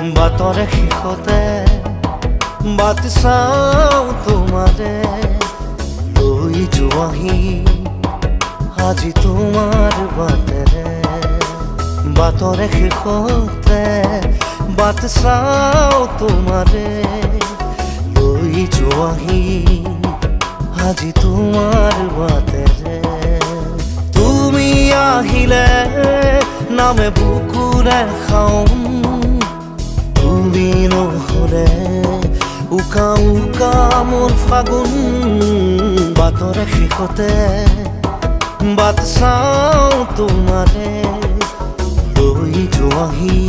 বাটৰে শেষতে বাট চাওঁ তোমাৰে, লৈ যোৱাহি আজি তোমাৰ বাটেৰে। বাটৰে শেষতে বাট চাওঁ তোমাৰে, লৈ যোৱাহি আজি তোমাৰ বাটেৰে। তুমি আহিলে নামে বুকুৰে খাওঁ, তুমি নহ'লে উকা উকা মোৰ ফাগুন। বাটৰে শেষতে বাট চাওঁ তোমাৰে, লৈ যোৱাহি